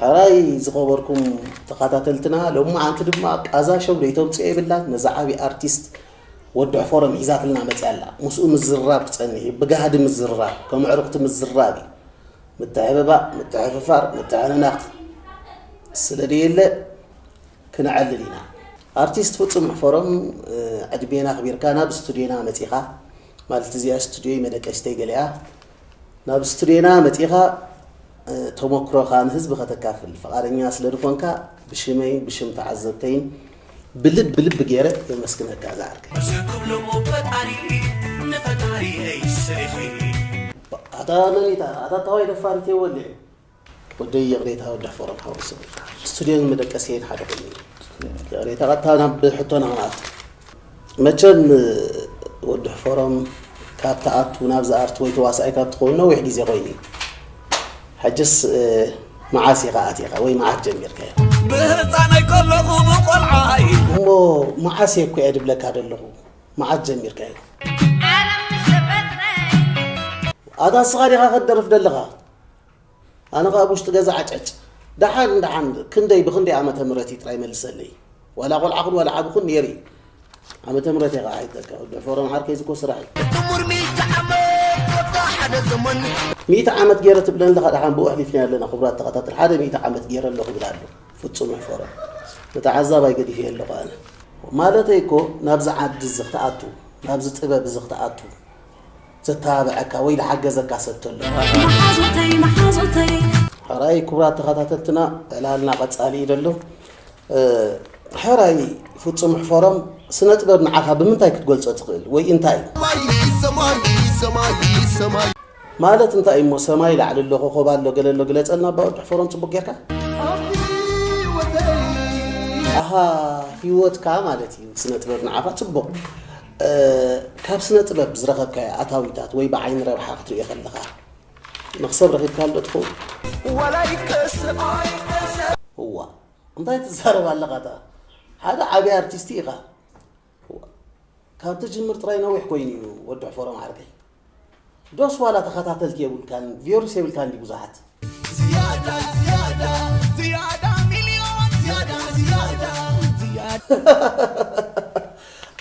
ሕራይ ዝኸበርኩም ተኸታተልትና፣ ሎማዓንቲ ድማ ቃዛ ሾው ደይተምፅኦ የብላን። ነዛ ዓብዪ ኣርቲስት ወዲ ሕፎሮም ሒዛትልና መፅያ ኣላ። ምስኡ ምዝርራብ ክፀንሕ እዩ፣ ብጋህዲ ምዝርራብ፣ ከም ኣዕሩኽቲ ምዝርራብ እዩ። ምትሕብባእ፣ ምትሕፍፋር፣ ምትሕንናቕ ስለ ደየለ ክነዕልል ኢና። ኣርቲስት ፍጹም ሕፎሮም፣ ዕድሜና ኣኽቢርካ ናብ ስቱድዮና መጺኻ፣ ማለት እዚኣ ስቱድዮይ መደቀሲተይ ገሊኣ፣ ናብ ስቱድዮና መጺኻ፣ እ፣ ተመክሮኻ ንህዝቢ ከተካፍል ፍቓደኛ ስለ ዝኾንካ፣ ብሽመይን ብሽም ተዓዘብተይን ብልቢ ልቢ ገይረ የመስግነካ ዝዓርከይ። እዚ ክብሎ ፈጣሪ ንፈጣሪየይ ስሪኺ። ኣታ መኒታ፣ ኣታ ታዋይ ደፋር እንተ ወሊዑ። ወደይ ይቕሬታ፣ ወዲ ሕፎሮም ሓወይ ስሙ። ስቱድዮን መደቀሲየይን ሓደ ኮይኑ እዩ። ይቕሬታ፣ ቀጥታ ናብ ሕቶና ክንኣቱ። መቸም፣ ወዲ ሕፎሮም ካብ ትኣቱ ናብዚ ኣርት ወይ ተዋሳኣይ ካብ ትኸውን ነዊሕ ግዜ ኮይኑ እዩ። ሕጅስ፣ እ፣ መዓስ ኢኻ ኣቲኻ ወይ መዓስ ጀሚርካዮ? ብህፃነይ ከለኹ ብቆልዓይ። እሞ መዓስ እየ እኮ እየ ድብለካ ዘለኹ። መዓስ ጀሚርካዮ? ኣታ ንስኻ ዲኻ ክትደርፍ ደለኻ? ኣነ ኸኣ ኣብ ውሽጢ ገዛ ዓጨጭ። ደሓን፣ ደሓን፣ ክንደይ፣ ብኽንደይ ዓመተ ምህረት እዩ ጥራይ መልሰለይ። ዋላ ቆልዓ ኹን ዋላ ዓቢ ኹን ነይሩ እዩ። ዓመተ ምህረት እየ ኸኣ ሓይጠካ። ወዲ ሕፎሮም ዓርከይ፣ እዚ እኮ ስራሕ እዩ። ድሙር ሚእቲ ዓመት ወዲ ሓደ ዘመን። ሚእቲ ዓመት ገይረ ትብለኒ ኣለኻ፣ ደሓን ብኡ ኣሕሊፍናዮ ኣለና፣ ክቡራት ተኸታተል። ሓደ ሚእቲ ዓመት ገይረ ኣለኹ ይብል ኣሎ ፍጹም ሕፎሮም። ንተዓዛባይ ገዲፈዮ ኣለኹ ኣነ። ማለተይ እኮ ናብዚ ዓዲ እዚ ክትኣቱ፣ ናብዚ ጥበብ እዚ ክትኣቱ፣ ዘተባብዐካ ወይ ዝሓገዘካ ሰብ ተሎ። መሓዙተይ፣ መሓዙተይ። ሕራይ ክቡራት ተኸታተልትና፣ ዕላልና ቀጻሊ እዩ ዘሎ። እ፣ ሕራይ ፍጹም ሕፎሮም፣ ስነ ጥበብ ንዓኻ ብምንታይ ክትገልጾ ትኽእል? ወይ እንታይ እዩ? ሰማይ፣ ሰማይ፣ ሰማይ። ማለት እንታይ እሞ፣ ሰማይ ላዕሊ ኣሎ፣ ኮኾብ ኣሎ፣ ገለ ኣሎ፣ ግለጸልና፣ ኣባ ወዲ ሕፎሮም፣ ጽቡቅ ጌርካ። ኣሃ፣ ህይወትካ ማለት እዩ ስነ ጥበብ ንዓኻ። ጽቡቕ። እ፣ ካብ ስነ ጥበብ ዝረኸብካዮ ኣታዊታት ወይ ብዓይኒ ረብሓ ክትርእዮ ከለኻ፣ መኽሰብ ረኺብካሉ ዶ ትኸውን? ዋላ ይከስብ ኣይከስብ። እዋ፣ እንታይ ትዛረብ ኣለኻ? እታ ሓደ ዓብዪ ኣርቲስት ኢኻ። እዋ፣ ካብ ትጅምር ጥራይ ነዊሕ ኮይኑ እዩ ወዲ ሕፎሮም ዓርከይ። ዶስ ዋላ ተኸታተልቲ የብልካን፣ ቪዮርስ የብልካን ድዩ ብዙሓት? ዝያዳ፣ ዝያዳ፣ ዝያዳ ሚልዮን፣ ዝያዳ፣ ዝያዳ፣ ዝያዳ።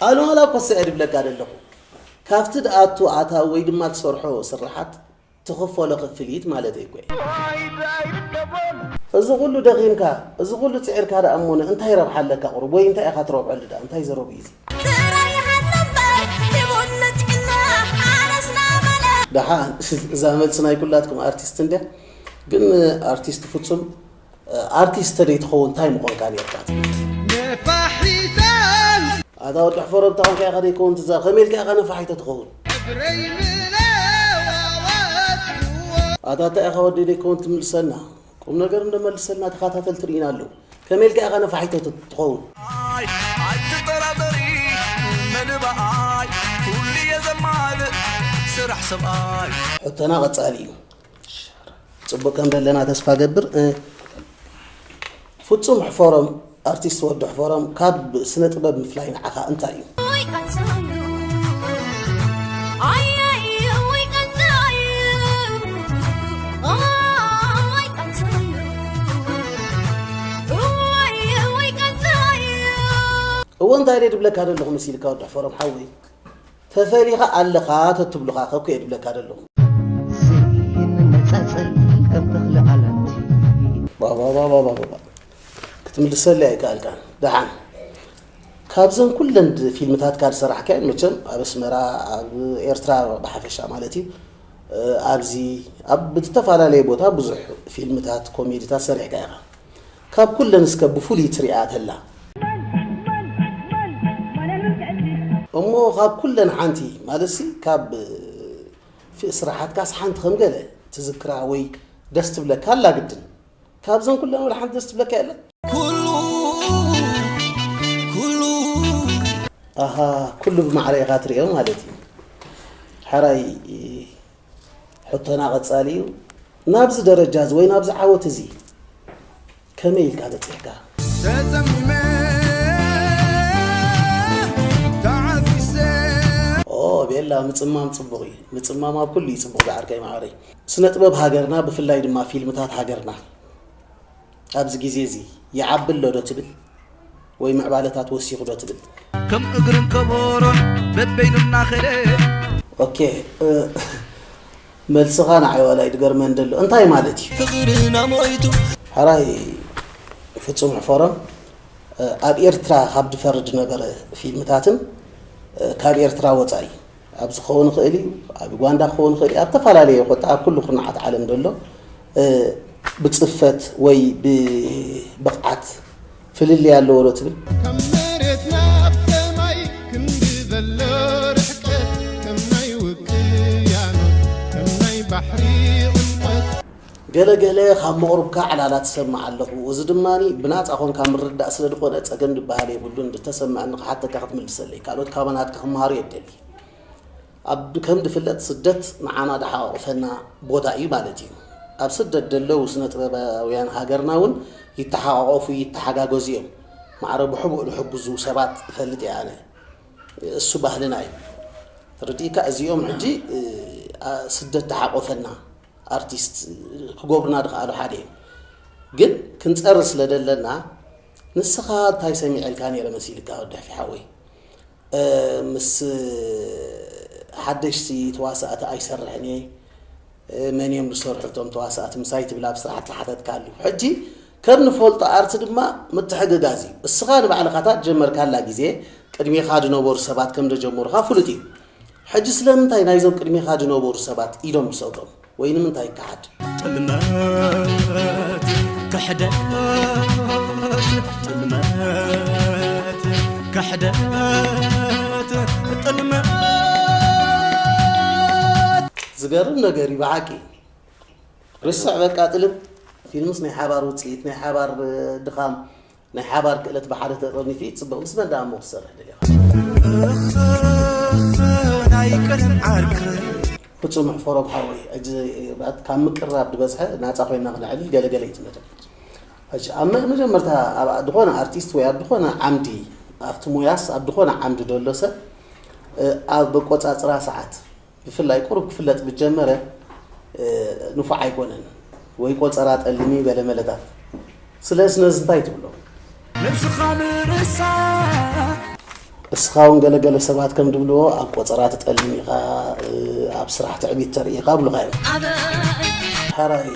ኣነ ዋላ እኮ ስዕድ እብለካ ዘለኹ። ካብቲ ድኣቱ ኣታዊ ወይ ድማ ትሰርሖ ስርሓት ትኽፈሎ ክፍሊት ማለተይ እኮ እዩ። እዚ ኩሉ ደኺምካ፣ እዚ ኩሉ ጽዒርካ ደኣ እሞ እንታይ ረብሓ ኣለካ ቁሩብ? ወይ እንታይ ኢኻ ትረብሐሉ ደኣ? እንታይ ዘረቡ እዩ እዚ? ጥራይ ይሃብ እምበር ሂቡኒ ጥዕና ሓረስና በለ። ደሓን፣ እዛ መልሲ ናይ ኩላትኩም ኣርቲስት እንድያ። ግን ኣርቲስት ፍጹም፣ ኣርቲስት ተደይ ትኸውን እንታይ ምኾንካ ነርካ? ነፋሒቶ። ኣታ ወዲ ሕፎሮም፣ ተኾንካ ኢኻ ደይከውን ትዛረብ። ከመይ ኢልካ ኢኻ ነፋሒቶ ትኸውን? እግረይ ምለዋወጥዎ። ኣታ እንታይ ኢኻ ወዲ ደይከውን ትምልሰና? ቁም ነገር እንዶ መልሰልና፣ ተኸታተልቲ ርኢና ኣለዉ። ከመይ ኢልካ ኢኻ ነፋሒቶ ት-፣ ትኸውን? ኣይ፣ ኣይትጠራጠሪ፣ መደባይ፣ ኩሉ እየ ዘማልእ፣ ስራሕ ሰብኣይ። ሕቶና ቀጻሊ እዩ። ጽቡቕ ከም ዘለና ተስፋ ገብር። እ፣ ፍጹም ሕፎሮም፣ ኣርቲስት ወዲ ሕፎሮም፣ ካብ ስነ ጥበብ ምፍላይ ንዓኻ እንታይ እዩ? እወ፣ እንታይ ድየ ድብለካ ዘለኹ መሲልካ ወዲ ሕፎሮም ሓወይ? ተፈሊኻ ኣለኻ ተትብሉኻ ከኩ እየ ድብለካ ዘለኹ። ዘይነጻጸል ከም ተኽሊ ዓላምቲ። ባባባባባባ። ክትምልሰለይ ኣይከኣልካን። ደሓን። ካብዘን ኩለን ድ-፣ ፊልምታትካ ዝሰራሕካየን መቸም ኣብ ኣስመራ፣ ኣብ ኤርትራ ብሓፈሻ ማለት እዩ፣ እ፣ ኣብዚ ኣብ ብዝተፈላለየ ቦታ ብዙሕ ፊልምታት፣ ኮሜዲታት ሰሪሕካ ኢኻ። ካብ ኩለን እስከ ብፍሉይ ትሪኣ ተላ? እሞ ካብ ኩለን ሓንቲ፣ ማለትሲ ካብ፣ እ፣ ፊ-፣ ስራሓትካስ ሓንቲ ከም ገለ ትዝክራ ወይ ደስ ትብለካ ኣላ ግድን? ካብዘን ኩለን ወላ ሓንቲ ደስ ትብለካ የለን? ኩሉ፣ ኩሉ። ኣሃ፣ ኩሉ ብማዕረ ኢኻ ትሪኦ ማለት እዩ። ሕራይ፣ ሕቶና ቀጻሊ እዩ። ናብዚ ደረጃ እዚ ወይ ናብዚ ዓወት እዚ ከመይ ኢልካ በጺሕካ? ተጸሚመ፣ ተዓፊሰ። ኦ፣ ቤላ፣ ምጽማም ጽቡቕ እዩ። ምጽማም ኣብ ኩሉ እዩ ጽቡቕ፣ ዝዓርከይ መዓረይ። ስነ ጥበብ ሃገርና፣ ብፍላይ ድማ ፊልምታት ሃገርና፣ ኣብዚ ግዜ እዚ ይዓቢ ኣሎ ዶ ትብል? ወይ ምዕባለታት ወሲኹ ዶ ትብል? ከም እግርን ከበሮን በበይኑ እናኸደ ኦኬ፣ እ፣ መልስኻ ንዓይ ዋላ እዩ ድገርመን ደሎ። እንታይ ማለት እዩ? ፍቕርና ሞይቱ ሕራይ ፍጹም ሕፈሮም፣ እ፣ ኣብ ኤርትራ ካብ ድፈርድ ነበረ ፊልምታትን፣ እ፣ ካብ ኤርትራ ወጻኢ ኣብዚ ክኸውን ይኽእል እዩ፣ ኣብ ዩጋንዳ ክኸውን ይኽእል እዩ፣ ኣብ ተፈላለየ ኮታ ኣብ ኩሉ ኩርናዓት ዓለም ደሎ፣ እ፣ ብጽፈት ወይ ብብቕዓት ፍልልይ ኣለዎ ዶ ትብል? ካብ መሬት ናብ ሰማይ ክንዲ ዘሎ ርሕቀት ከም ናይ ውቅያኖስ ከም ናይ ባሕሪ ዕምቆት ገለ ገለ ካብ መቕርብካ ዕላላ ትሰምዕ ኣለኹ። እዚ ድማ ብናጻ ኾንካ ምርዳእ ስለ ዝኾነ ጸገም ዝበሃል የብሉን። እንተሰማዕኒ ክሓተካ ክትምልሰለይ። ካልኦት ካባናትካ ክመሃሩ የደሊ። ኣብ ከም ድፍለጥ ስደት ንዓና ድሓቋቑፈና ቦታ እዩ ማለት እዩ። ኣብ ስደት ደለዉ ስነ ጥበባውያን ሃገርና እውን ይተሓቋቆፉ ይተሓጋገዙ እዮም። ማዕረ ብሕቡእ ድሕግዙ ሰባት እፈልጥ እየ ኣነ። እሱ ባህልና እዩ። ተረዲእካ? እዚኦም ሕጂ ስደት ድሓቆፈና ኣርቲስት ክገብሩና ድኽኣሉ ሓደ እዮም። ግን ክንጸሪ ስለ ደለና ንስኻ እንታይ ሰሚዐልካ ነይረ መሲልካ ወዲ ሕፊ ሓወይ? ምስ ሓደሽቲ ተዋሳእቲ ኣይሰርሕን እየ። መን እዮም ዝሰርሑ እቶም ተዋሳእቲ ምሳይ ትብል ኣብ ስራሕ ተሓተትካ ኣሉ። ሕጂ ከም ንፈልጦ ኣርቲ ድማ ምትሕግጋዝ እዩ። እስኻ ንባዕልኻ እታ ዝጀመርካላ ግዜ ቅድሜኻ ዝነበሩ ሰባት ከም ዘጀመሩኻ ፍሉጥ እዩ። ሕጂ ስለምንታይ ናይዞም ቅድሜኻ ዝነበሩ ሰባት ኢዶም ዝሰብሮም? ወይ ንምንታይ ይከሓድ? ጥልመት ክሕደት ጥልመት ክሕደት ጥልመት ዝገርም ነገር እዩ ብሓቂ። ርስዕ በቃ ጥልም። ፊልምስ ናይ ሓባር ውፅኢት፣ ናይ ሓባር ድኻም፣ ናይ ሓባር ክእለት ብሓደ ተጠርኒፉ እዩ ፅብቕ። ምስ መን ደኣ እሞ ክሰርሕ ደሊኻ? ናይ ቀደም ዓርክ ፍጹም ሕፈሮም ሓወይ፣ ሕጂ ካብ ምቅርራብ ዝበዝሐ ናጻ ኮይና ክነዕልል ገለ ገለ እዩ እቲ መደብ። ሕጂ ኣብ መ- መጀመርታ ኣብ ዝኾነ ኣርቲስት ወይ ኣብ ዝኾነ ዓምዲ ኣብቲ ሞያስ ኣብ ዝኾነ ዓምዲ ደሎ ሰብ እ፣ ኣብ ኣቆጻጽራ ሰዓት ብፍላይ ቁሩብ ክፍለጥ ብጀመረ እ፣ ንፉዕ ኣይኮነን ወይ ቆጸራ ጠልሚ ገለ መለታት። ስለዚ ነዚ እንታይ ትብሎ? ነብስኻ ምርሳ እስኻ እውን ገለገለ ሰባት ከም ድብልዎ ኣብ ቆጸራ ትጠልም ኢኻ፣ ኣብ ስራሕ ትዕቢት ተርኢ ኢኻ ብሉኻ እዮም። ሓራይ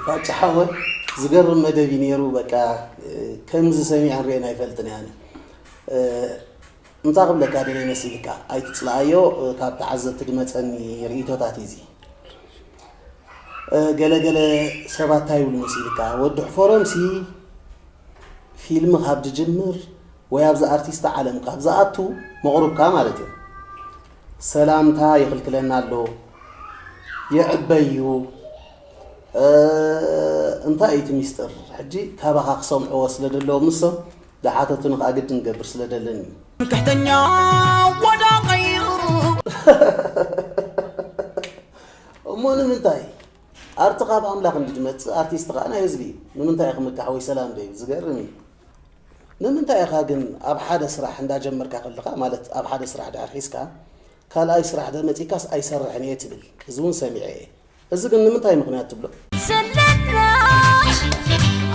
ፋጫ ሓወ ዝገርም መደብ እዩ ነይሩ። በቃ ከምዚ ሰሚዐን ርእየን ኣይፈልጥን እየ ኣነ። እንታይ ክብለካ ደለ መሲልካ ኣይትፅልኣዮ። ካብ ተዓዘብቲ ድመፀኒ ርእይቶታት እዩ እዚ። ገለገለ ሰባት እንታይ ይብሉ መሲልካ ወዲ ሕፈሮምሲ ፊልም ካብ ድጅምር ወይ ኣብዚ ኣርቲስት ዓለም ካብ ዝኣቱ መቕሩብካ ማለት እዩ ሰላምታ ይኽልክለና ኣሎ ይዕበዩ እንታይ እዩ እቲ ሚስጥር ሕጂ ካባኻ ክሰምዕዎ ስለ ደለዎም ንሶም ዝሓተቱኒ ከዓ ግድን ገብር ስለ ደለኒ እዩ ትምክሕተኛ ወዳቐዩ እሞ ንምንታይ ኣርቲ ካብ ኣምላኽ እንዲ ዝመፅእ ኣርቲስት ከዓ ናይ ህዝቢ እዩ ንምንታይ ክምካሕ ወይ ሰላም ዶ እዩ ዝገርም እዩ ንምንታይ ኢኻ ግን ኣብ ሓደ ስራሕ እንዳጀመርካ ከለኻ ማለት ኣብ ሓደ ስራሕ ድሕር ሒዝካ ካልኣይ ስራሕ ዶ መፂካስ ኣይሰርሕን እየ ትብል እዚ እውን ሰሚዐ እየ እዚ ግን ንምንታይ ምክንያት ትብሎ ዘለና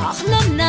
ኣኽለና